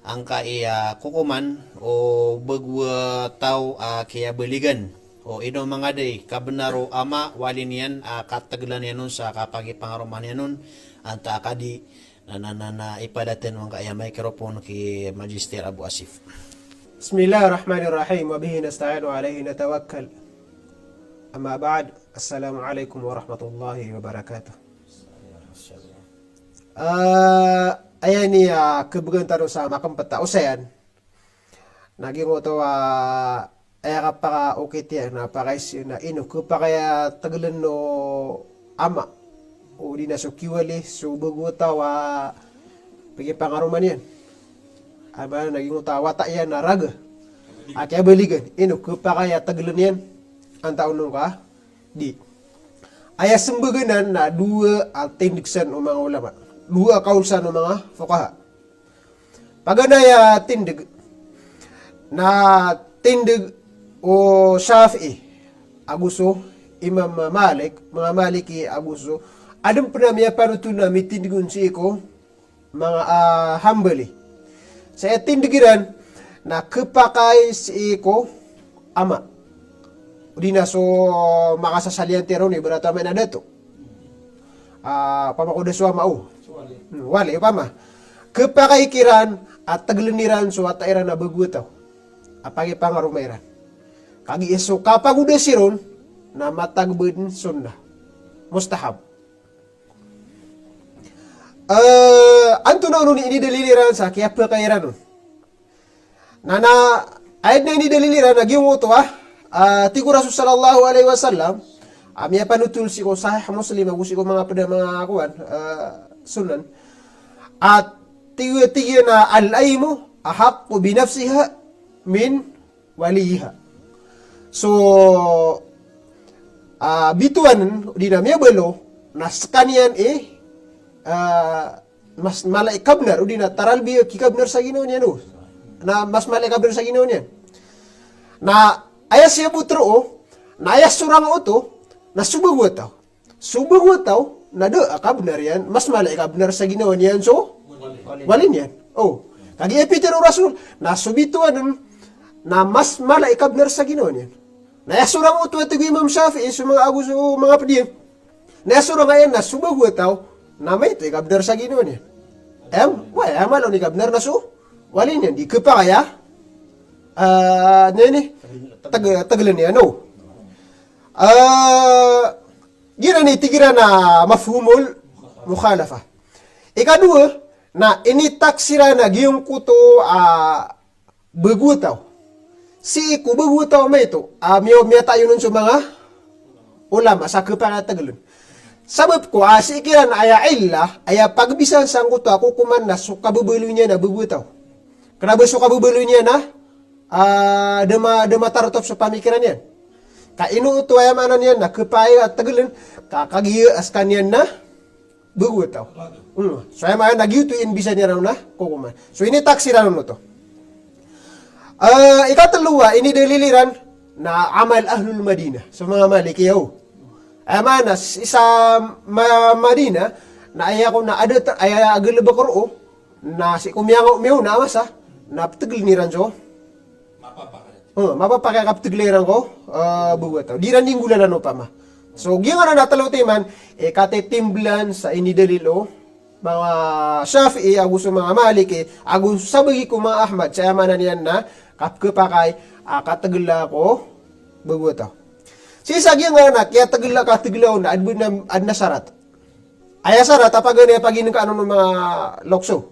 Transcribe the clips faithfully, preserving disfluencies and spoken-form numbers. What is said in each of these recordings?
angkai a kokoman o bago a taw a kiyabaligan. O ino manga di kabnar o ama, wali niyan a kategelan iyan on sa kapakipangaroma niyan on, antaa ka di, na, na, na, na, ipalaten o angkai a microphone ki Magister Abu Asif. بسم الله الرحمن الرحيم، وبه نستعين وعليه نتوكل. أما بعد، السلام عليكم ورحمة الله وبركاته. Ah, aya ini a kebegan tano sa makempet a osayan. Na giyoto a aya kapakaokit iyan na pakaisi na ino kepakay a tegelen o ama. O di na so kiwali, so bago taw a pekipangaroma niyan. Aba na giyoto a wata iyan na raga a kiyabaligan. Ino kepakay a tegelen iyan. Antaa on ka di. Aya sembegan anan na dowa a tindeg san o manga ulama. Dowa a kaul san o manga fuqaha. Paganay a tindeg na tindeg o Shafi'i ago so Imam Malik, manga Maliki ago so aden pen a miyapanotol na mitindeg on sii ko manga, ah, Hanbali. Sa aya tindeg iran na kepakay sii ko ama. O di na so makasasaliyan tero ni berato ama na dato. Ah, opama ko da so ama o. Hmm, wali, opama. Kepakay kiran a tegelen iran so wata iran a bago taw a pakipangaroma iran. Kagiya so kapagoda siron na matag ben sunnah. Mustahab. Eh, antonaa on i inidalil iran sa kiyapakay iran on? Na, na, aya den a inidalil iran na giyoto a, ah, tig o Rasul sallallahu alaihi wasallam, a miyapanotol sii ko Sahih Muslim, ago sii ko manga ped a manga kowan, ah, sunan. A tig, tig iyan a al-aymu ahaqqu bi nafsiha min waliha. So, ah, bitowan, o di na miyabalo, na sekaniyan i, ah, mas mala i kabnar, o di na taralbi ki kabnar sa ginawa niyan, o. Na mas mala i kabnar sa ginawa niyan. Na aya siyabot roo, na aya sorang oto, na so bago taw. So bago taw, na da a kabnar iyan, mas mala i kabnar sa ginawa niyan so wali niyan. O. Kagiya pitharo o Rasul, na so bitowan, na mas mala i kabnar sa ginawa niyan. Na aya sorang oto a tig o Imam Shafi'i, so manga ago so manga ped iyan. Na aya sorang iyan na so bago taw, na maito i kabnar sa ginawa niyan. Em, wa, aya mala on i kabnar na so wali niyan, di kepakay a, ah, na ini, teg-, tegelen iyan, o. Ah, giyanan i tig iran a mafhumul mukhalafah. Ikadowa, na initaksir iran a giyangkoto a bago taw. Sii ko bago taw a maito, a miya-, miyatayon on so manga ulama sa kepakay a tegelen. Sabap ko, a sii kiran aya illah, aya pagbisan sangkoto a kokoman na so kababaloy niyan a bago taw. Kena ba so kababaloy niyan a, ah, da ma-, da matarotop so pamikiran iyan. Ka ino oto aya maana niyan na kepakay a tegelen, ka kagiya a sekaniyan na bago taw. Hmm. So aya maana na giyoto i inbisan iran on a kokoman. So initaksir iran on oto. Eh, ikatelo a inidalil iran na amal ahlul Madinah. So manga Maliki, o. Aya maana, s-, isa ma-, Madinah, na aya ko na adat, aya a galebek roo, na sii ko miyangaw, miyaona a masa, na petegelen iran so. O, mapapakay a kapetegela iran ko, eh, bago taw. Di iran di nggolalan opama. So, giyanan a telo timan, eh, katitimblan sa inidalil o manga Shafi'i, ago so manga Maliki, ago sabagi ko manga Ahmad, sa aya maana niyan na, kap-, kepakay a kategela ko bago taw. Sii sa giyanan a kiyategela, kategela on, aden a, aden a sarat. Aya sarat a paganay a paginengkaan on o manga lokso.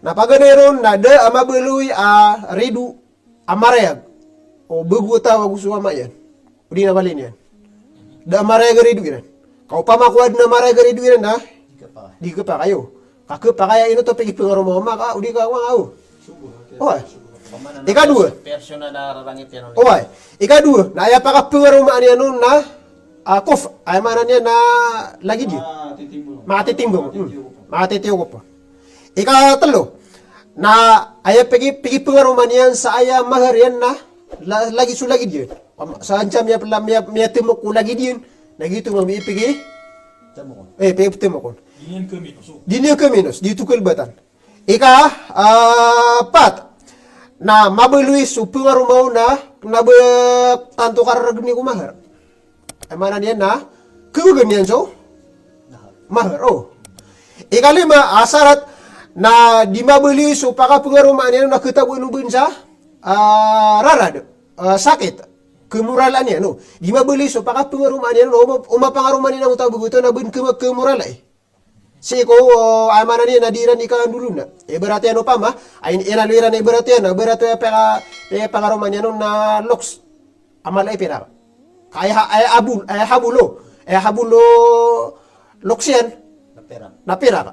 Na paganay ron na da a mabaloy a rido a marayag o bago taw ago so ama iyan, o di na wali niyan. Da a marayag a rido iran. Ka opama ko aden a marayag a rido iran na di kepakay, o. Ka kepakay a ino oto pekipengaroma o ama ka, o di ka, wa, o. Oway. Ikadowa. Personal na rarangit iyan on. Oway. Ikadowa, na aya pakapengaromaan iyan on na, ah, kuf, aya maana niyan na lagid iyan. Matitimbang. Matitimbang. Hmm. Matitiyo ko pa. Ikatelo, na aya peki-, pekipengaromaan iyan sa aya mahar iyan na la-, lagid, so lagid iyan. Sa anca miya-, miya-, miyatemok ko lagid iyan, na giyoto mambo i peki-, eh, pekitemok on. Di niyan kaminos, di niyan kaminos, di oto kalbatan. Ika, ah, Na mabaloy so pangaroma on na, na ba tanto kararagn i ko mahar. Aya maana niyan na, khabagan iyan so mahar, o. Ikalima a sarat na di mabaloy so pakapangaromaan iyan na khataboan o ba on sa, ah, rarad, ah, sakit. Khamorala niyan, o. Di mabaloy so pakapangaromaan iyan, o, o mapangaroma niyan angkoto a bago oto na ba on kha-, khamorala, e. Sii ko, o, aya maana niyan na di iran ikandolona. Ibarat iyan opama, ay, inaloy iran ibarat iyan, ibarat iyan peka, peka pangaroma niyan on na loks. A mala i pera. Ka aya ha-, aya habol, aya habol o. Aya habol o loks iyan. Na pera. Na pera ka.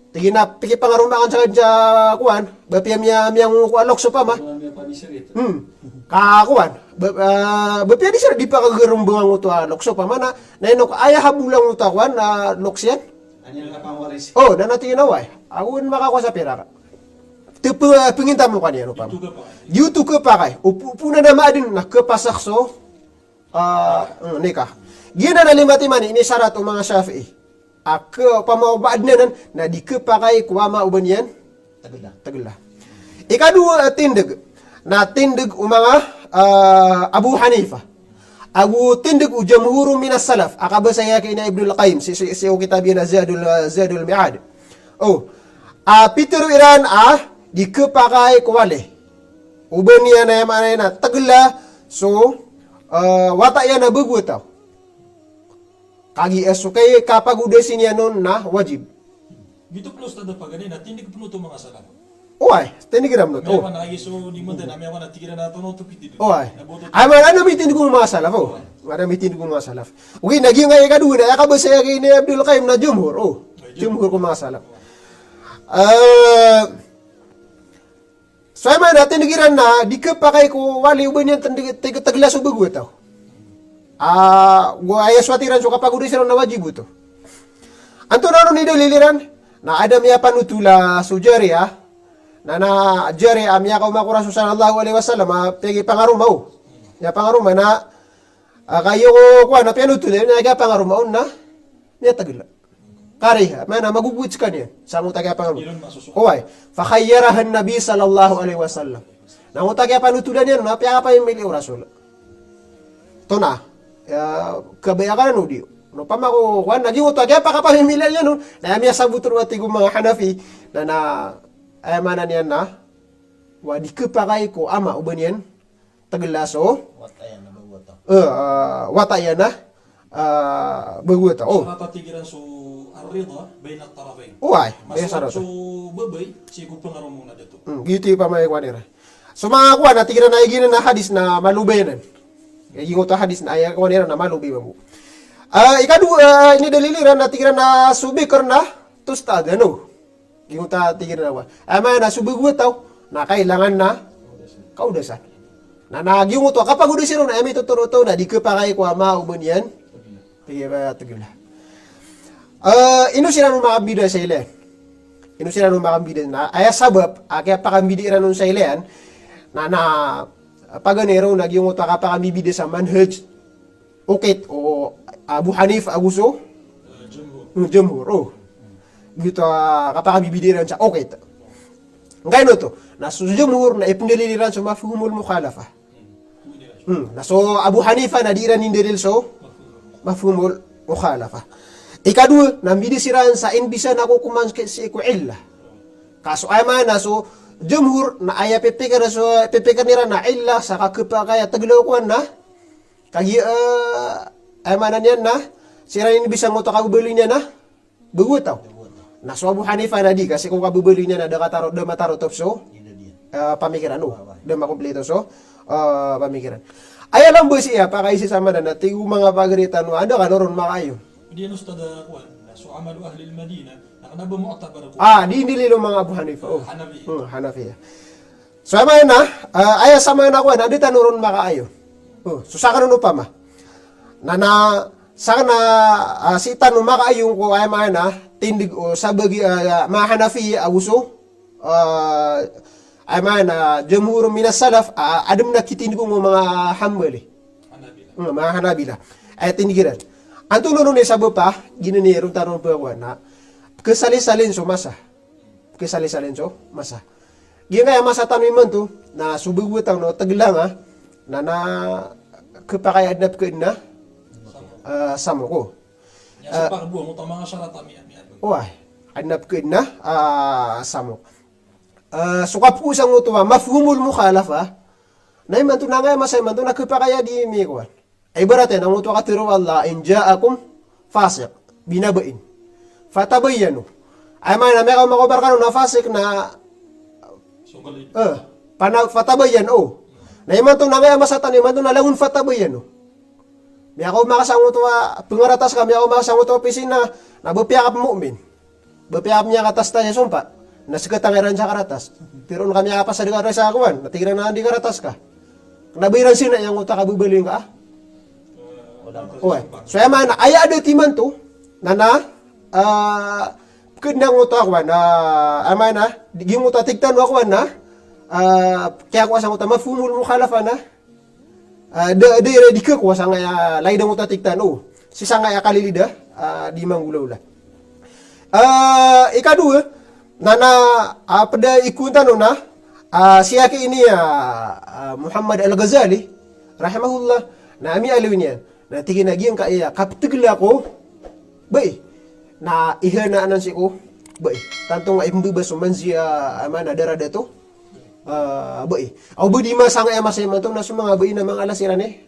Tig iyan a piki pangaroma akn sa, sa kowan. Ba apiya miya, miyangokowa loks opama. Miya, miya panisir ito. Hmm. Ka kowan. Ba, ah, ba apiya di sir di pakagarombangan oto a loks opama na, na ino ka aya habol angkoto a kowan, a loks iyan. Aya na pangwaris. O, na na tig iyan a oway. Ago on makakowa sa pera ka. Te pe-, pengintamo ka niyan opama. Giyoto khapakay. Giyoto khapakay. O po-, poon anan a maaden na khapasak so, ah, mm, nikah. Giyanan a lima timan i inisarat o manga Shafi'i. A kha-, opama o ba aden anan na di khapakay ko ama o ba niyan tagla. Tagla. Ikadowa, eh, tindeg. Na tindeg o manga, ah, Abu Hanifa. Ago tindeg o jamhur minas salaf. A kabasa iyan ki ina Ibnul Qayyim. Si, si, si o kitab iyan a Zadul, ah, Zadul Mi'ad. O. A pitharo iran a di khapakay ko wali o ba niyan, aya maana niyan na tagla so, ah, wata iyan a bago a taw. Kagiya so kay kapagodasi niyan on na wajib. Giyoto pn, Ustadh, a paganay na tindeg pn oto o manga salaf. Oway, tindeg iran pn oto. Miyawa na, kagiya so di mantay na miyawa na tig iran a tonotop i tindeg. Oway. Na boto. Aya maana na mitindeg o manga salaf, o. Oway. Maana mitindeg o manga salaf. Okay, na giyangkaya ikadowa na aya kabasa iyan ki ina Ibnul Qayyim na jamhur, o. Ay, jamhur. Jamhur ko manga salaf. Oway. Eh, So, aya maana, tindeg iran na di khapakay ko wali o ba niyan tindeg, teg-, tagla so bago a taw. Ah, go aya sowat iran so kapagodasi ron na wajib oto. Antonaa ron i dalil iran? Na adn a miyapanothol a so jariyah. Na, na jariyah a miyakaoma ko Rasul sallallahu alaihi wasallam, a piyakipangaroma, o. Miyapangaroma na, ah, kagiya ko, kowan, na piyanothol iyan, na kiyapangaroma on na miyatagla. Kariha, maana magogowit skaniyan sa angkoto a kiyapangaroma. Oway, fakhayyaraha an-Nabi sallallahu alaihi wasallam. Na angkoto a kiyapanotolan iyan, na piyakapamimili o Rasul. Oto na, ya, kabaya ka na o di. Na opama ko, kowan, na giyoto a kiyapakapamimili iyan, no? Na aya miyasabot ron a tig o manga Hanafi, na, na, aya maana niyan na, wa di khapakay ko ama o ba niyan tagla so. Wata iyan a bago a taw. Eh, ah, wata iyan a, ah, bago a taw. O. Sarat a tig iran so ar-ridha bayna at-tarafayn. Oway, aya sarat. Masorat so babay sii ko pangaroma on a dato. Hmm, giyoto i pamayagan iran. So manga kowan a tig iran a giyanan a hadis na malobay anan. Giyoto a hadis na aya kowan iran na malobay mambo. Ah, ikadowa, ah, inidalil iran a tig iran a so bikr na tusta'dhanu. Giyoto a tig iran a kowan. Aya maana na so bago a taw na kailangan na kaodasan. Na, na giyoto a kapagodasi ron na aya mitotoro oto na di khapakay ko ama o ba niyan. Tig iyan a tagla. Eh, ino siran on makambida sa ilay iyan? Ino siran on makambida na aya sabap a kiyapakambida iran on sa ilay iyan? Na, na paganay ron na giyoto a kapakambibida sa manhaj okit o Abu Hanifa ago so, eh, jumhur. Hmm, jumhur, o. Giyoto a kapakambibida iran sa okit. Angkaino oto? Na so jumhur na ipndalil iran so mafhumul mukhalafah. Hmm, na so Abu Hanifa na di iran indalil so mafhumul mukhalafah. Ikadowa, na mbida siran sa inibisa na kokoman sii ko illah. Ka so aya maana so jumhur na aya pipikir, so pipikir iran na illah sa kakhapakay a tagla o kowan na Kagiya, eh, aya maana niyan na, siran inibisa angkoto a kababaloy niyan na bago a taw. Na so Abu Hanifa na di, ka sii ko kababaloy niyan na da katarot, da matarotop so, eh, pamikiran, o. Da makompleto so, eh, pamikiran. Aya lamba sii a pakaisa sa maana na tig o manga pagari tano a da kano ron makaayon. Di, ano, Ustadh, ah, kowan, na so amalu ahlil Madinah, na kna ba mu'tabar ko. Ah, di, di lilo manga Abu Hanifa, o. Hanafiya. Hmm, Hanafiya. So, aya maana, ah, aya sa maana ko na di tano ron makaayon. O, so sakn on opama. Na, na, sakn a, ah, sii tano makaayon ko aya maana, tindg o sabagi, ah, manga Hanafi ago so, ah, aya maana, jumhur minas salaf, ah, adn a kitindg o manga Hanbali. Hanabila. Hmm, manga Hanabila. Aya tindg iran. Antonaa ron i sabap a, giyanan i ron tano pkhakowa na, pkhasalisalin so masa. Pkhasalisalin so masa. Giyangkaya masa tano imanto na so bago a taw na tegela nga na, na kepakay a aden a pekeden a, ah, samok. Nya so parbo angkoto a manga sarat a miya, miya. Oway, aden a pekeden a, ah, samok. Ah, so kapoon sangkoto a mafhumul mukhalafa. Na imanto na angkaya masa imanto na kepakay a di mikowan. Ibarat iyan, angkoto a katharo o Allah, "In ja'akum fasiq binaba'in fatabayyanu." Aya maana na miyakaoma ko ba rekano na fasiq na, eh, pana-, fatabayyanu. Na imanto na angkaya masa tano imanto na langon fatabayyanu. Miyakaoma ka sangkoto a pengaratas ka, miyakaoma ka sangkoto a opisina, na ba piyakapmu'min. Ba piyakapmiyakaratas ta iya sompa. Na sekatang iran sa karatas. Tiro na kami a pasad ka sa kowan. Na tig iran a di karatas ka. Kena ba iran sina iya angkoto a kababaloy ngka a. Oway. So aya maana, aya adat imanto na, na, ah, pekeden angkoto a kowan, ah, aya maana, di, giyangkoto a tig tano a kowan na, ah, kiyakowa sangkoto a mafhumul mukhalafa na, ah, da, da iran di kekowa sangkaya laid angkoto a tig tano. Sii sangkaya kalilid a, ah, di manggolawla. Ah, ikadowa, na, na, ah, ped a ikowan tano na, ah, si aki ini, ah, ah, Muhammad Al-Ghazali, rahimahullah, na miyaaloy niyan. Na tig iyan a giyangkaya kapetegela ko bai. Na ihana anan sii ko bai. Tanto nga ipembebas o manzila, ah, aya maana daradat o, ah, bai. Aw ba di masa angkaya masa imanto na so manga bai na manga ala siran i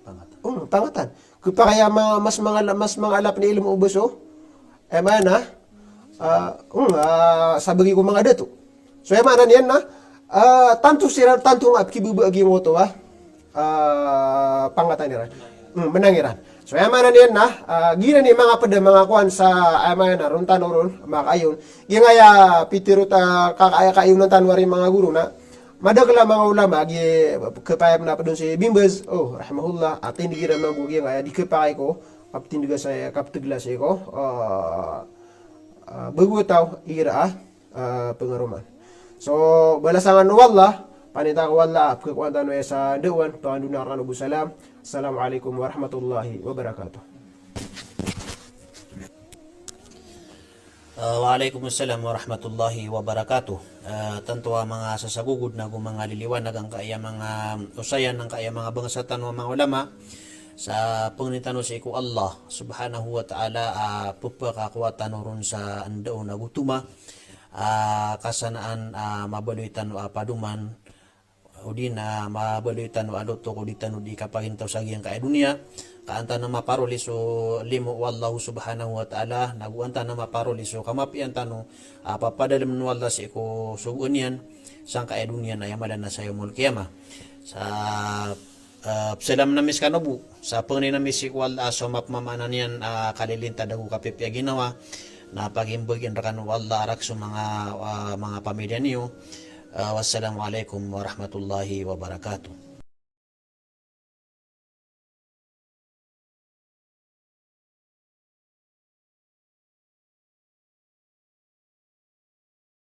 pangatan. Um, pangatan. Kepakay a ma-, mas manga ala, mas manga ala pen i ilmo o ba so. Aya maana, ah, um, ah, sabagi ko manga dato. So aya maana niyan na, ah, tanto siran, tanto nga pekibebaa giyangkoto a, ah, pangatan iran. Um, menang iran. So aya maana niyan na, ah, giyanan i manga ped a manga kowan sa, aya maana, ron tano ron, manga kaayon. Giyangkaya pitero ta, ka-, kaya kaayonan tano ari manga goro na, madakel a manga ulama, gi, kepakay a pena ped on si Bin Baz, oh, rahimahullah, a tindeg iran mambo giyangkaya di kepakay ko, kapetindega sa, kapetegela sii ko, ah, ah, bago a taw, igira a, ah, pengaroman. So, balasan o Allah, panita ko Allah, a pekekowan tano iya sa ndaowan, pangandona rekano bo salam. Assalamu alaikum warahmatullahi wabarakatuh. Ah, wa alaikum assalam warahmatullahi wabarakatuh. Ah, tanto a manga sasagogod nago manga liliwanag angkaya manga osayan angkaya manga bangsa tano a manga ulama. Sa pangnin tano sii ko Allah subhanahu wa ta'ala a pepakakowa tano ron sa ndaowan ago toma. Ah, kasanaan, ah, mabaloy tano a padoman. O di na mabaloy tano a lotok o di tano di kapagintaw sa giyangkaya doniya. Ka an tano maparoli so limo o Allah subhanahu wa ta'ala, nago an tano maparoli so kamapiya tano, ah, papadalem o Allah sii ko sogoan iyan sangkaya doniya na aya maana na sa yawmul qiyamah. Sa, ah, pesalam ami sekano bo. Sa pangnin ami sii ko Allah a so mapmamaana niyan a kalilintad ago kapipiya ginawa, na pagimbegin rekano o Allah a rak so manga, ah, manga pamiliya niyo. Ah, wassalamu alaikum warahmatullahi wabarakatuh.